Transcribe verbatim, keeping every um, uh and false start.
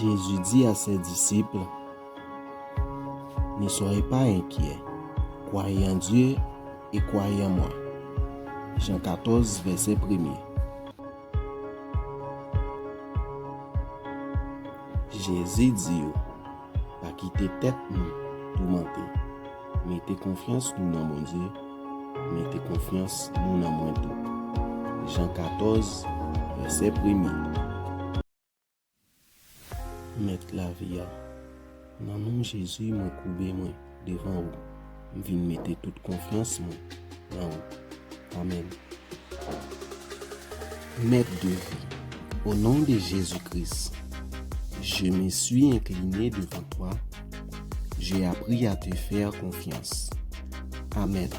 Jésus dit à ses disciples, Ne soyez pas inquiets, croyez en Dieu et croyez en moi. Jean quatorze, verset premier. Jezi di yo, pa kite tèt nou toumante. Mete konfyans nou nan Bondye, mete konfyans nou nan mwen tou. Jan katòz, vèsè premye. Mèt lavi a, nan non Jezi, mwen koube mwen devan ou. M vin mete tout konfyans mwen nan ou. Amèn. Maître de vie, au nom de Jésus-Christ, je me suis incliné devant toi, j'ai appris à te faire confiance. Amèn.